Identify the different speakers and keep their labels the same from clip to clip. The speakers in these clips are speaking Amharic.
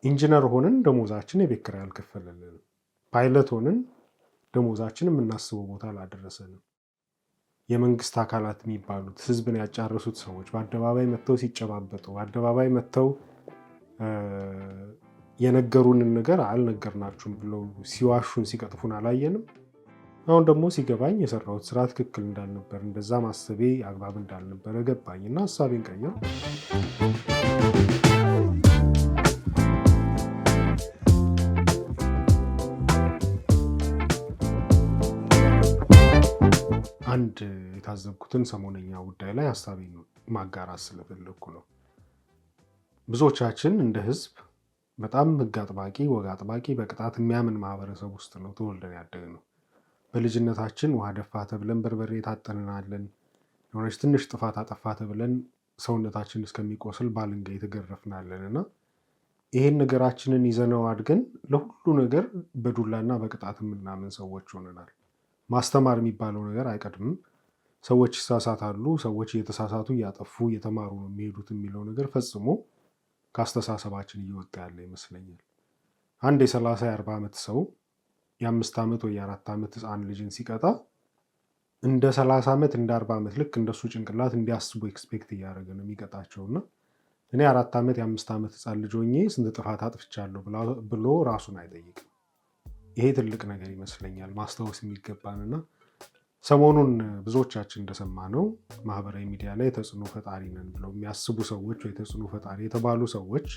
Speaker 1: ኢንጂነር ሆንን ደሞዛችን የቤት ኪራይ አልከፈለልንም። ፓይለት ሆንን ደሞዛችን የምናስበው ቦታ አላደረሰንም። የመንግስት አካላት የሚባሉት ህዝብን ያጫረሱት ሰዎች በአደባባይ መጥተው ሲጨባበጡ፣ በአደባባይ መጥተው የነገሩንን ነገር አልነገርናችሁም ብለው ሲዋሹን ሲቀጥፉን አላየንም? አሁን ደግሞ ሲገባኝ የሰራሁት ስራ ትክክል እንዳልነበር፣ እንደዛ ማሰቤ አግባብ እንዳልነበረ ገባኝ እና ሀሳቤን ቀየርኩ። አንድ የታዘብኩትን ሰሞነኛ ጉዳይ ላይ ሀሳቤን ማጋራት ስለፈለግኩ ነው። ብዙዎቻችን እንደ ህዝብ በጣም ህግ አጥባቂ፣ ወግ አጥባቂ፣ በቅጣት የሚያምን ማህበረሰብ ውስጥ ነው ተወልደን ያደግነው። በልጅነታችን ውሃ ደፋ ተብለን በርበሬ ታጠንናለን። የሆነች ትንሽ ጥፋት አጠፋ ተብለን ሰውነታችን እስከሚቆስል ባልንጋ የተገረፍናለን እና ይሄን ነገራችንን ይዘነው አድገን ለሁሉ ነገር በዱላና በቅጣት የምናምን ሰዎች ሆነናል። ማስተማር የሚባለው ነገር አይቀድምም። ሰዎች ይሳሳታሉ፣ ሰዎች እየተሳሳቱ እያጠፉ እየተማሩ ነው የሚሄዱት የሚለው ነገር ፈጽሞ ከአስተሳሰባችን እየወጣ ያለ ይመስለኛል። አንድ የ30 የ40 ዓመት ሰው የ5 ዓመት ወይ የ4 ዓመት ህፃን ልጅን ሲቀጣ እንደ 30 ዓመት እንደ 40 ዓመት ልክ እንደሱ ጭንቅላት እንዲያስቡ expect እያደረገ ነው የሚቀጣቸው እና እኔ 4 ዓመት የ5 ዓመት ህፃን ልጅ ሆኜ ስንት ጥፋት አጥፍቻለሁ ብሎ ራሱን አይጠይቅም። ይሄ ትልቅ ነገር ይመስለኛል ማስታወስ የሚገባንና ሰሞኑን ብዙዎቻችን እንደሰማነው ማህበራዊ ሚዲያ ላይ ተጽዕኖ ፈጣሪ ነን ብለው የሚያስቡ ሰዎች ወይ ተጽዕኖ ፈጣሪ የተባሉ ሰዎች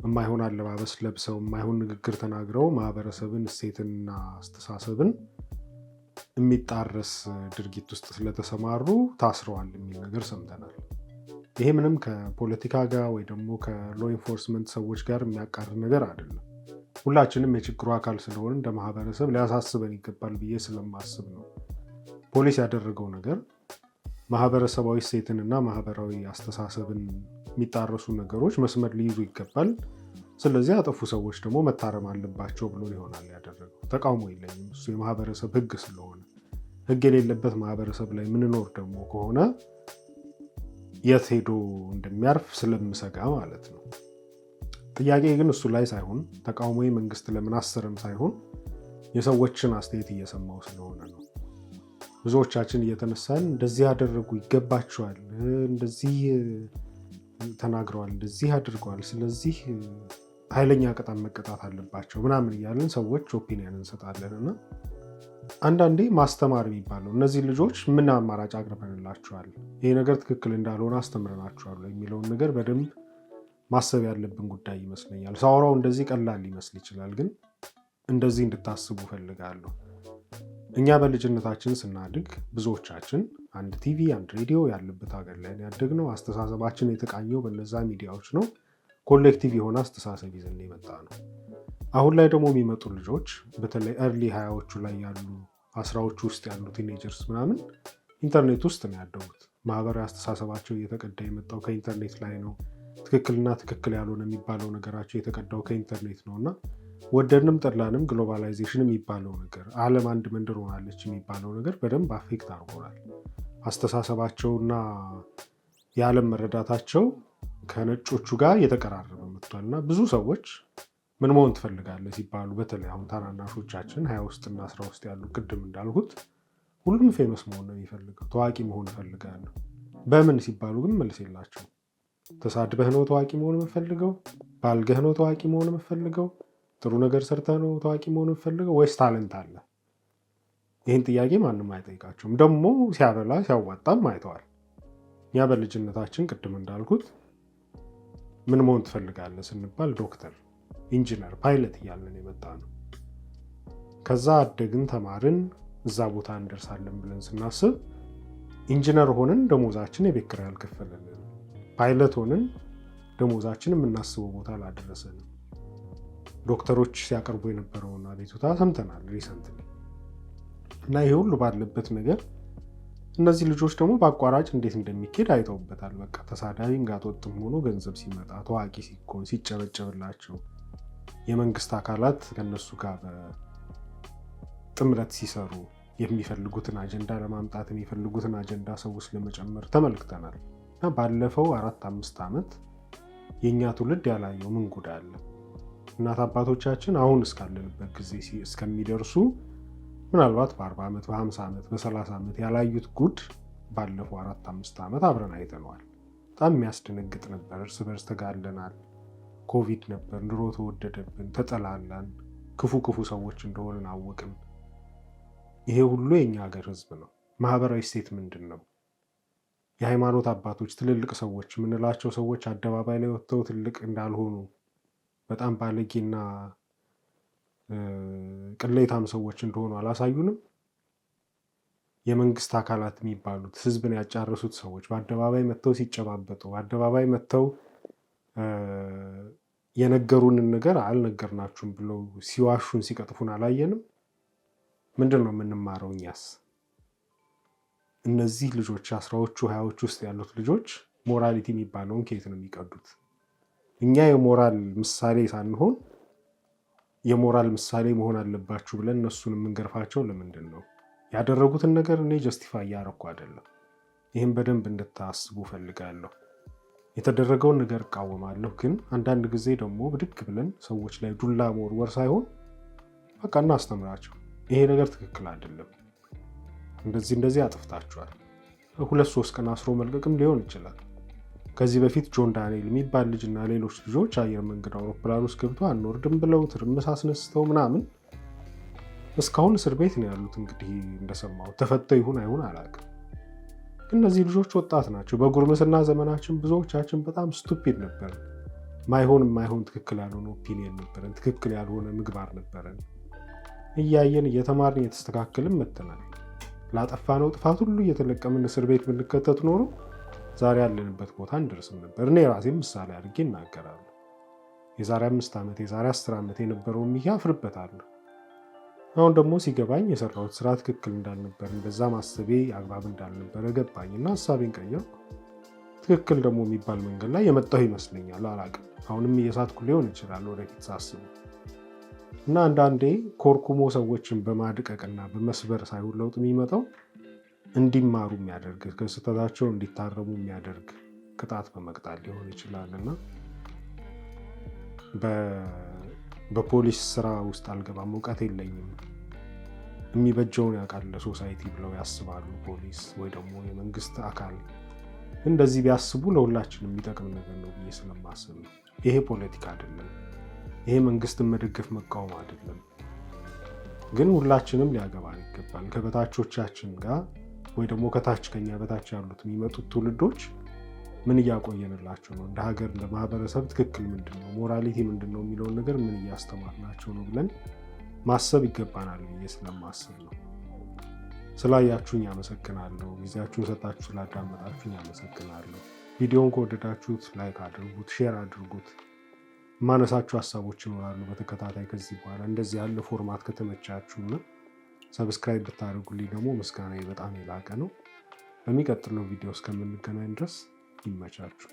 Speaker 1: የማይሆን አለባበስ ለብሰው የማይሆን ንግግር ተናግረው ማህበረሰብን፣ እሴትንና አስተሳሰብን የሚጣረስ ድርጊት ውስጥ ስለተሰማሩ ታስረዋል የሚል ነገር ሰምተናል። ይሄ ምንም ከፖለቲካ ጋር ወይ ደግሞ ከ law enforcement ሰዎች ጋር የሚያቃርን ነገር አይደለም። ሁላችንም የችግሩ አካል ስለሆነ እንደ ማህበረሰብ ሊያሳስበን ይገባል ብዬ ስለማስብ ነው። ፖሊስ ያደረገው ነገር ማህበረሰባዊ እሴትንና ማህበራዊ አስተሳሰብን የሚጣረሱ ነገሮች መስመር ሊይዙ ይገባል። ስለዚህ ያጠፉ ሰዎች ደግሞ መታረም አለባቸው ብሎ ይሆናል ያደረገው። ተቃውሞ የለኝም። እሱ የማህበረሰብ ህግ ስለሆነ ህግ የሌለበት ማህበረሰብ ላይ ምንኖር ደግሞ ከሆነ የት ሄዶ እንደሚያርፍ ስለምሰጋ ማለት ነው። ጥያቄ ግን እሱ ላይ ሳይሆን ተቃውሞ መንግስት ለምን አሰረም ሳይሆን የሰዎችን አስተያየት እየሰማው ስለሆነ ነው። ብዙዎቻችን እየተነሳን እንደዚህ ያደረጉ ይገባቸዋል፣ እንደዚህ ተናግረዋል፣ እንደዚህ አድርገዋል፣ ስለዚህ ኃይለኛ ቅጣት መቀጣት አለባቸው ምናምን እያለን ሰዎች opinion እንሰጣለን እና አንዳንዴ ማስተማር የሚባለው እነዚህ ልጆች ምን አማራጭ አቅርበንላቸዋል፣ ይሄ ነገር ትክክል እንዳልሆነ አስተምረናቸዋል የሚለውን ነገር በደንብ ማሰብ ያለብን ጉዳይ ይመስለኛል። ሳወራው እንደዚህ ቀላል ሊመስል ይችላል፣ ግን እንደዚህ እንድታስቡ እፈልጋለሁ። እኛ በልጅነታችን ስናድግ ብዙዎቻችን አንድ ቲቪ አንድ ሬዲዮ ያለበት ሀገር ላይ ያደግነው። አስተሳሰባችን የተቃኘው በነዛ ሚዲያዎች ነው። Collective የሆነ አስተሳሰብ ይዘን የመጣ ነው። አሁን ላይ ደግሞ የሚመጡ ልጆች በተለይ early 20ዎቹ ላይ ያሉ 10ዎቹ ውስጥ ያሉ teenagers ምናምን ኢንተርኔት ውስጥ ነው ያደጉት። ማህበራዊ አስተሳሰባቸው እየተቀዳ የመጣው ከኢንተርኔት ላይ ነው። ትክክልና ትክክል ያልሆነ የሚባለው ነገራቸው የተቀዳው ከኢንተርኔት ነው እና ወደድንም ጠላንም globalization የሚባለው ነገር፣ ዓለም አንድ መንደር ሆናለች የሚባለው ነገር በደንብ affect አድርጎናል። አስተሳሰባቸውና የዓለም መረዳታቸው ከነጮቹ ጋር እየተቀራረበ መጥቷል እና ብዙ ሰዎች ምን መሆን ትፈልጋለህ ሲባሉ በተለይ አሁን ታናናሾቻችን 20 ውስጥና 10 ውስጥ ያሉ ቅድም እንዳልኩት ሁሉም famous መሆን ነው የሚፈልገው፣ ታዋቂ መሆን እፈልጋለሁ። በምን ሲባሉ ግን መልስ የላቸውም። ተሳድበህ ነው ታዋቂ መሆን የምፈልገው? ባልገህ ነው ታዋቂ መሆን የምፈልገው? ጥሩ ነገር ሰርተህ ነው ታዋቂ መሆን የምፈልገው ወይስ talent አለ? ይህን ጥያቄ ማንም አይጠይቃቸውም። ደግሞ ሲያበላ ሲያዋጣም አይተዋል። እኛ በልጅነታችን ቅድም እንዳልኩት ምን መሆን ትፈልጋለህ ስንባል ዶክተር፣ ኢንጂነር፣ ፓይለት እያልን የመጣ ነው። ከዛ አደግን፣ ተማርን፣ እዛ ቦታ እንደርሳለን ብለን ስናስብ ኢንጂነር ሆንን ደሞዛችን የቤት ኪራይ አልከፈለልንም። ፓይለት ሆንን ደሞዛችን የምናስበው ቦታ አላደረሰንም። ዶክተሮች ሲያቀርቡ የነበረውን አቤቱታ ሰምተናል recently። እና ይሄ ሁሉ ባለበት ነገር እነዚህ ልጆች ደግሞ በአቋራጭ እንዴት እንደሚኬድ አይተውበታል። በቃ ተሳዳቢ ጋጠወጥም ሆኖ ገንዘብ ሲመጣ፣ ታዋቂ ሲኮን፣ ሲጨበጨብላቸው፣ የመንግስት አካላት ከነሱ ጋር በጥምረት ሲሰሩ የሚፈልጉትን አጀንዳ ለማምጣት የሚፈልጉትን አጀንዳ ሰው ውስጥ ለመጨመር ተመልክተናል። እና ባለፈው 4-5 ዓመት የእኛ ትውልድ ያላየው ምን ጉድ አለ? እናት አባቶቻችን አሁን እስካለንበት ጊዜ እስከሚደርሱ ምናልባት በ40 ዓመት፣ በ50 ዓመት፣ በ30 ዓመት ያላዩት ጉድ ባለፈው 4-5 ዓመት አብረን አይተነዋል። በጣም የሚያስደነግጥ ነበር። እርስ በርስ ተጋለናል። ኮቪድ ነበር፣ ኑሮ ተወደደብን፣ ተጠላላን፣ ክፉ ክፉ ሰዎች እንደሆንን አወቅን። ይሄ ሁሉ የእኛ ሀገር ህዝብ ነው። ማህበራዊ እሴት ምንድን ነው? የሃይማኖት አባቶች፣ ትልልቅ ሰዎች የምንላቸው ሰዎች አደባባይ ላይ ወጥተው ትልቅ እንዳልሆኑ፣ በጣም ባለጌና ቅሌታም ሰዎች እንደሆኑ አላሳዩንም? የመንግስት አካላት የሚባሉት ህዝብን ያጫረሱት ሰዎች በአደባባይ መጥተው ሲጨባበጡ፣ በአደባባይ መጥተው የነገሩንን ነገር አልነገርናችሁም ብለው ሲዋሹን ሲቀጥፉን አላየንም? ምንድን ነው የምንማረው እኛስ? እነዚህ ልጆች 10ዎቹ 20ዎቹ ውስጥ ያሉት ልጆች morality የሚባለውን ከየት ነው የሚቀዱት? እኛ የሞራል ምሳሌ ሳንሆን የሞራል ምሳሌ መሆን አለባችሁ ብለን እነሱን የምንገርፋቸው ለምንድን ነው? ያደረጉትን ነገር እኔ justify እያደረኩ አይደለም። ይህም በደንብ እንድታስቡ ፈልጋለሁ። የተደረገውን ነገር እቃወማለሁ፣ ግን አንዳንድ ጊዜ ደግሞ ብድግ ብለን ሰዎች ላይ ዱላ መወርወር ሳይሆን በቃ እናስተምራቸው። ይሄ ነገር ትክክል አይደለም፣ እንደዚህ እንደዚህ አጥፍታችኋል። 2-3 ቀን አስሮ መልቀቅም ሊሆን ይችላል። ከዚህ በፊት ጆን ዳንኤል የሚባል ልጅና ሌሎች ልጆች አየር መንገድ አውሮፕላን ውስጥ ገብቶ አንወርድም ብለው ትርምስ አስነስተው ምናምን እስካሁን እስር ቤት ነው ያሉት። እንግዲህ እንደሰማሁት ተፈተው ይሁን አይሁን አላውቅም። እነዚህ ልጆች ወጣት ናቸው። በጉርምስና ዘመናችን ብዙዎቻችን በጣም stupid ነበር። ማይሆን የማይሆን ትክክል ያልሆነ opinion ነበረን፣ ትክክል ያልሆነ ምግባር ነበረን። እያየን እየተማርን እየተስተካከልን መጥተናል። ላጠፋነው ጥፋት ሁሉ እየተለቀምን እስር ቤት ብንከተት ኖሮ ዛሬ ያለንበት ቦታ እንደርስም ነበር። እኔ ራሴም ምሳሌ አድርጌ እናገራለሁ። የዛሬ 5 ዓመት፣ የዛሬ 10 ዓመት የነበረው ሚኪ አፍርበታለሁ። አሁን ደግሞ ሲገባኝ የሰራሁት ስራ ትክክል እንዳልነበር፣ እንደዛ ማሰቤ አግባብ እንዳልነበረ ገባኝ እና ሀሳቤን ቀየርኩ። ትክክል ደግሞ የሚባል መንገድ ላይ የመጣሁ ይመስለኛል። አላቅም፣ አሁንም እየሳትኩ ሊሆን ይችላል ወደፊት ሳስቡ። እና አንዳንዴ ኮርኩሞ ሰዎችን በማድቀቅና በመስበር ሳይሆን ለውጥ የሚመጣው እንዲማሩ የሚያደርግ፣ ከስህተታቸው እንዲታረሙ የሚያደርግ ቅጣት በመቅጣት ሊሆን ይችላል። እና በፖሊስ ስራ ውስጥ አልገባም፣ እውቀት የለኝም፣ የሚበጀውን ያውቃል ለ society ብለው ያስባሉ ፖሊስ ወይ ደግሞ የመንግስት አካል። እንደዚህ ቢያስቡ ለሁላችንም የሚጠቅም ነገር ነው ብዬ ስለማስብ ነው። ይሄ ፖለቲካ አይደለም። ይሄ መንግስትን መደገፍ መቃወም አይደለም። ግን ሁላችንም ሊያገባን ይገባል። ከበታቾቻችን ጋር ወይ ደግሞ ከታች ከኛ በታች ያሉት የሚመጡት ትውልዶች ምን እያቆየንላቸው ነው? እንደ ሀገር እንደ ማህበረሰብ ትክክል ምንድን ነው፣ morality ምንድን ነው የሚለውን ነገር ምን እያስተማርናቸው ነው ብለን ማሰብ ይገባናል ብዬ ስለማስብ ነው። ስላያችሁኝ አመሰግናለሁ። ጊዜያችሁን ሰጣችሁ ስላዳመጣችሁኝ አመሰግናለሁ። ቪዲዮውን ከወደዳችሁት like አድርጉት፣ share አድርጉት። የማነሳችሁ ሀሳቦች ይኖራሉ በተከታታይ ከዚህ በኋላ። እንደዚህ ያለ format ከተመቻችሁና subscribe ብታደርጉልኝ ደግሞ ምስጋናዬ በጣም የላቀ ነው። በሚቀጥለው ቪዲዮ እስከምንገናኝ ድረስ ይመቻችሁ።